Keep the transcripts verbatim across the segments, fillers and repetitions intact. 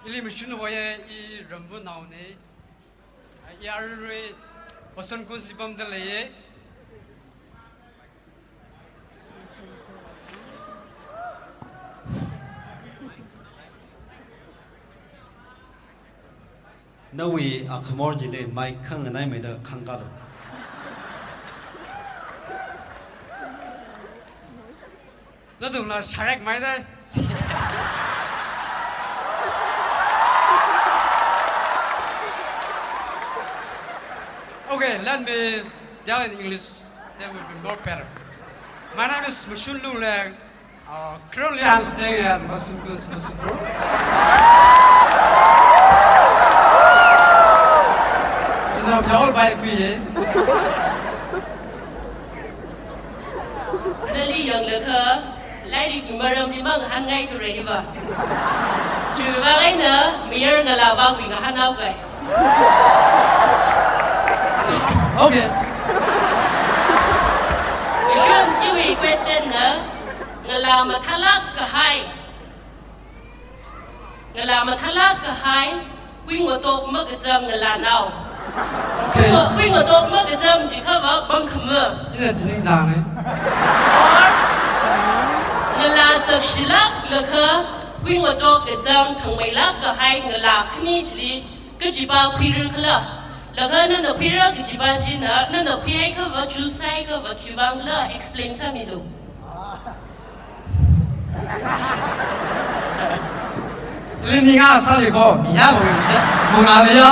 Ili Mashun hoiya, i Ramvunaona. I aruirui Wasan Kunsli pamda leiya. Nawui akhamor chili mic khanganaimida khangkalu. Nathumla sharek maida. Okay, let me tell in English. That will be more better. My name is Mashun Lungleng. Uh, currently, I'm staying at Wasan Kuns, Masubro. China all by Kuye. Nali yanglakha, lairik maramli mangahānngai thura hiva. Chiwuivang eina, mayar ngalāvāwui ngahānhaokai. Okay. Mashun, iwui question na, ngalā mathālāk kahai. Ngalā mathālāk kahai, kuingatok makazang ngalānao. Okay. Kuinga-, kuingatok makazang chikhava pangkhama. Ina chi ningchānga. Or, ngalā zakshilāklakha, kuingatok kazang thangmeilāk kahai ngalā khani chili, kachiva khuira khala. Laga nana khuira kachiva china, nana khuihaiakhava, choose sāhaiakhava, khiwuivang khala explain sāmilu. Ili ninga sāli ko, ya ko, ya, mungaliya.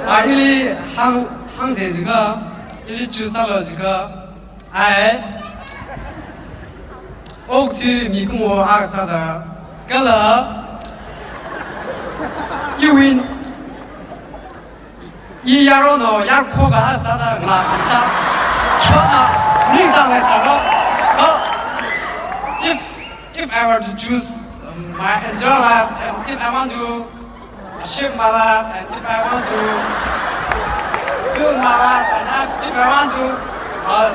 Ah, ili hāng, hāngsa jiakha, ili choose sālu jiakha, ai, okathui mikumo akha sāda, kala, iwui, I yaronao, yarkhoka sāda ngasāda. Shona, ringchāng leisālo. Ko, if, if I were to choose, um, my entire life, and if I want to shape my life, and if I want to build my life, and if, if I want to, uh,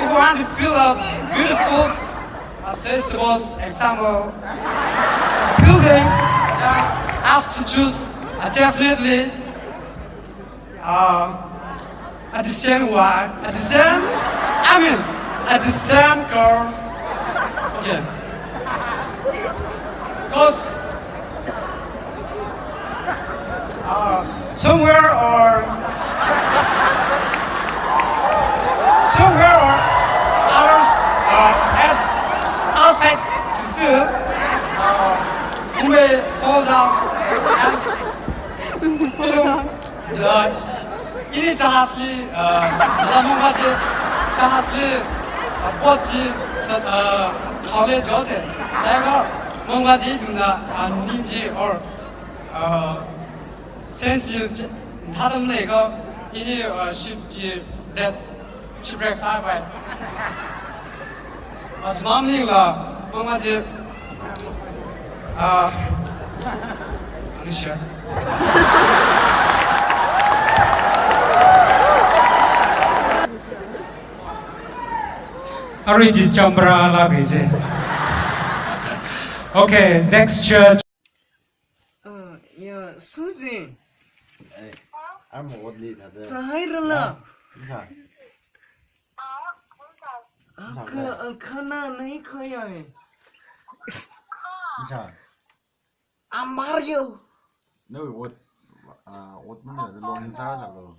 if I want to build a beautiful, uh, say, suppose, example, building, uh, I have to choose, uh, definitely, uh, a decent wife, a decent, I mean, a decent girls. Okay. 'Cause, uh, somewhere or, somewhere or others, uh, at, outside the field, uh, we may fall down and, you know, uh, ini jahazli, uh, nala mongva chi, jahazli, uh, boat chi, uh, thaole jose. Sāhaiakha mongva chi ithumna, uh, ning chi or, uh, sense chi thāda maleiakha, ini, uh, ship chi rest, shipwreck sāpai. Asmamningla, mama chi, ah, Anisha. Arui chi chamra la bije. Okay, next judge. Ah, ya, Suzy. Eh, armo otli thāda. Sāhairala. Nisa. Akha, akha na nai khaya e. Nisa. Amario. No, what, uh, what, no, the long sāsālo.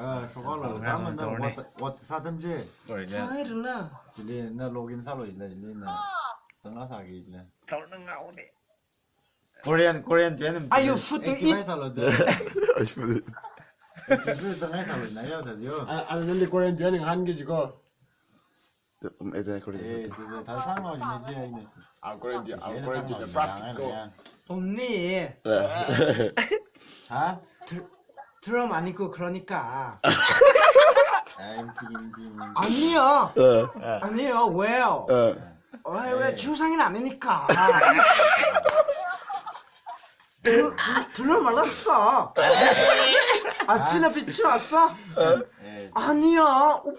Ah, shokalo, tamna, what, what sātam je? Sāhairala. Chili na login sālo ila, chili na. Sāngasāki ila. Korean, Korean tui eina. Are you food to eat? Activate sālo da. Are you food to eat? Activate sāngai sālo na ya sa yo. Ah, ah, nali Korean tui eina ngahānki jiko. Um, eh, eh, Korean. Eh, tu tu thāsānglo ni je ni. Ah, Korean tui, ah, Korean tui, the fast go. Omni. Eh. Ha? Tr-, Trump ani ko Chronica. Ai, pin, pin. Ani ya. Eh. Ani ya, well. Eh. Oi, we, eh, chusangi na nini ka. Tru-, tru-, trump ala sa. Achina pichu asa. Eh. Ani ya, u-,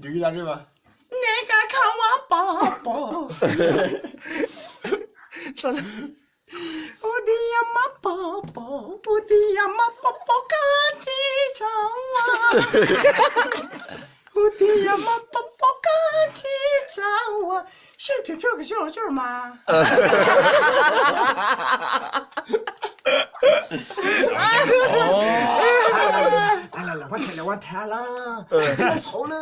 tui tui ya riba. Neka kawa popo. Sala. Udiyama popo, udiyama popo kachi chawa. Udiyama popo kachi chawa. Shin piu piu ke shu shu ma. La la la, wan thala, wan thala. Let's go la.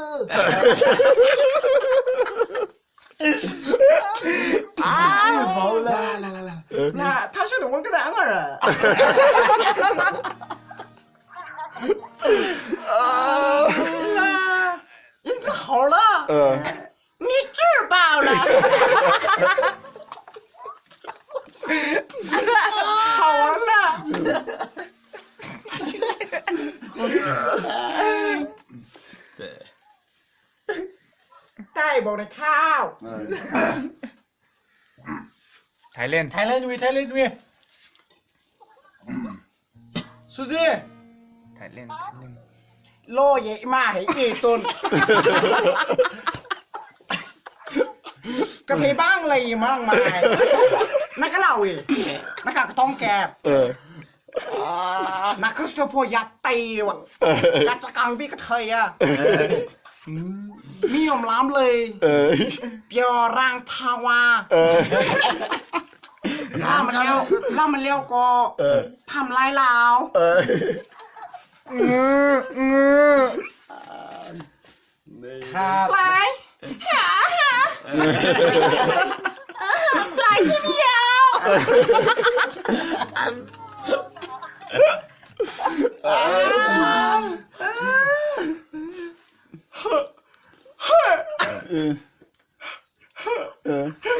Ah, la la la la. La, thashu no wan kada angara. La, inzi hola. Ni zhi bao la. Hola. Thai bau ne thao. Thailand, Thailand wui, Thailand wui. Suji. Thailand, Thailand. Lo ye ma he e ton. Kathei bang lei mang mai. Na ka lau e. Na ka katong kep. Na Kristo po ya tai wa. Ya chakang bi kathei ya. Mi om lam lei. Pio rang phawa. Lam leo, lam leo ko. Tham lai lao. Ngu, ngu. Thap. Lai. Ha, ha. Lai ki miao.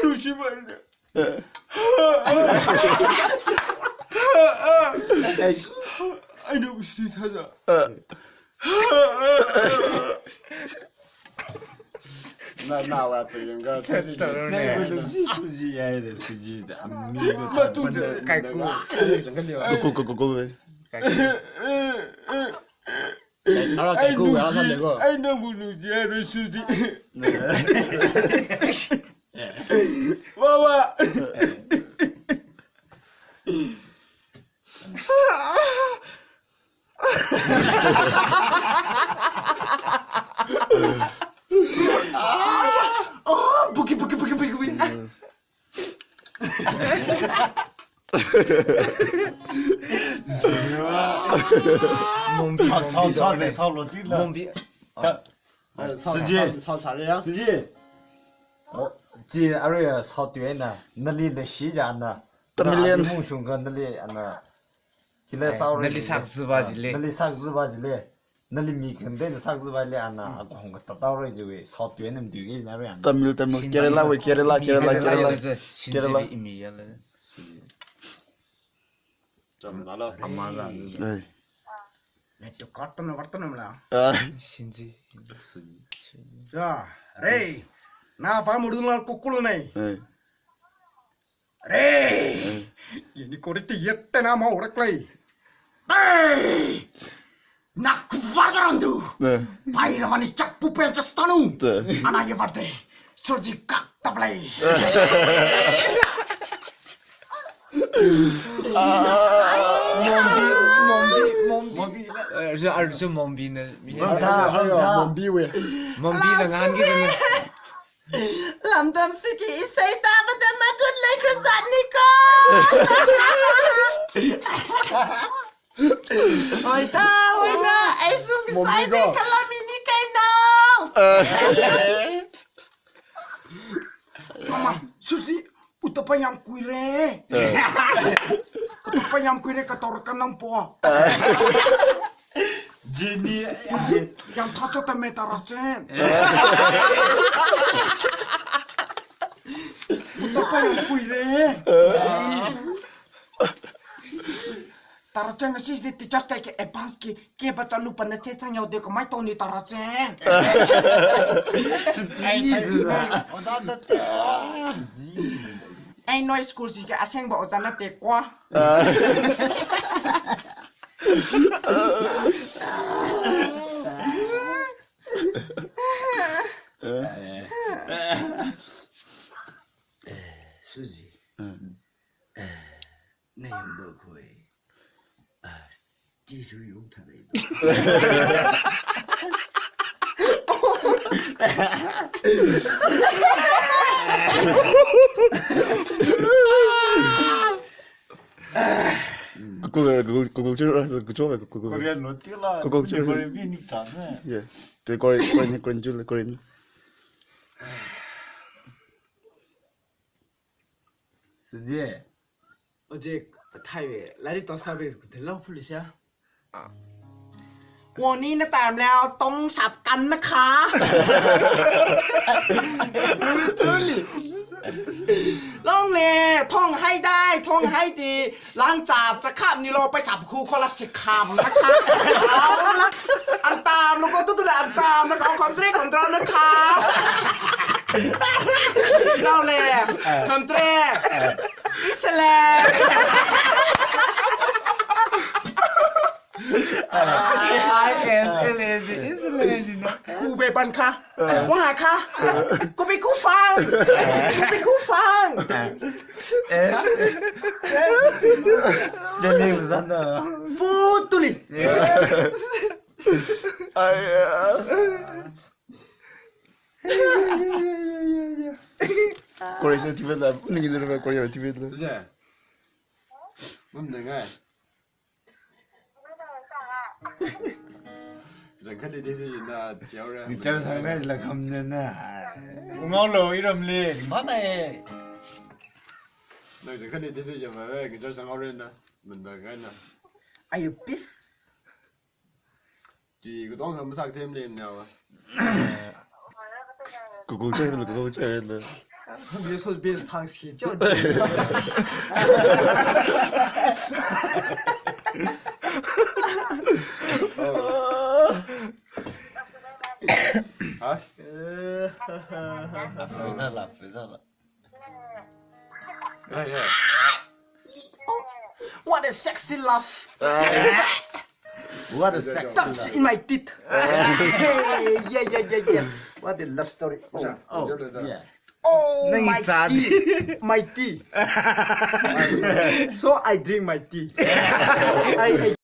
Lucifer. Ai, nu shi thaja. Na, na wa tse yong ga tse. Thaja ne. Suji ya de, suji da. Ami do. Ma tu je. Kaiku. Kaiku, kaiku, kaiku. Ara kaiku, ara san de ko. Ai, nang bu nu je, ai, nu suji. Wa, wa. Oh, buki, buki, buki, buki, buki. Mongbi, sao, sao, sao, sao lo ti la. Mongbi. Ta, Suji. Sao, sao, sao, sao, ya. Suji. Oh, chi arui ya sao tui na, nali le shi ja na. Tamilian. Na mung shung ka nali ana. Kila sao re. Nali sak ziba ji le. Nali sak ziba ji le. Nali mi kan de sak ziba le ana, a kong ka tatao re ji we, sao tui na mdu ge na re ana. Tamil, Tamil. Kerala we, Kerala, Kerala, Kerala. Kerala. Imi ya le. Cham na la. Ama la. Ai. Ne tu kartana, kartana mala. Ah. Shinji. Ja, re. Na fa mudun la kukul nai. Ai. Re. Ini kori ti yet na mau rak lai. Ai. Nak vagarandu. Ai. Pai ramani chak pupen chastanu. Ai. Ana ye vade. Soji kak tablai. Mombi, Mombi, Mombi. Mombi la. Eh, arja, arja Mombi na. Mombi, Mombi we. Mombi na ngan ki na. Lamdam siki isai ta ba da ma good like result ni ko. Oi ta, oi ta, ai sung sai de kalam ini kai nao. Mama, Suji, uttapayam kuire. Uttapayam kuire kator kanam po. Jenny, Jen. Yang thacha ta me tara chen. Uttapayam kuire. Tara chang, ngasi di teachers day ki advance ki, keba chanu pana che chang yao de kamai toni tara chang. Suji. Ai, noi school si ke asengba ojā nate kwa. Suji. Nayang ba koi. Tishu yung tharai. Google, Google, Google, Google, Google. Korean lo tila. Google. Korean bi nik chang ne. Yeah. The Korean, Korean, Korean, Korean. Suji. Oje, thai ve, lari tosta ve, the lo police ya. Wani na tam leo tong sap kan na kha. Tuli. Long le, thong hai dai, thong hai di. Lang chap cha kham ni lo pai chap khu khola si kham na kha. Ang tam lo ko tu tu le ang tam na ko kham tre kham tra na kha. Chao le, kham tre. Isle. I S L A, Isle, you know. Khu be pan kha. Wang kha. Kubi ku fang. Kubi ku fang. Spelling sana. Futuli. Ai, Korea sa Tibet la, ningin dulu Korea Tibet la. Suji. Mum dengai. Jang khani decision na, chiaura. Ni char sang na la kham na na. Ungau lo iram le, mana e. Na jang khani decision ma, ni char sang aure na. Munda ngai na. Are you peace? Ti kudong ham sak them le na wa. Google check le, Google check le. This was best thanks ki cho. Ha? Frizala, frizala. Yeah, yeah. What a sexy laugh. What a sexy laugh. Sucks in my teeth. Yeah, yeah, yeah, yeah, yeah. What a love story. Oh, oh, yeah. Oh, my tea. My tea. So I drink my tea. I, I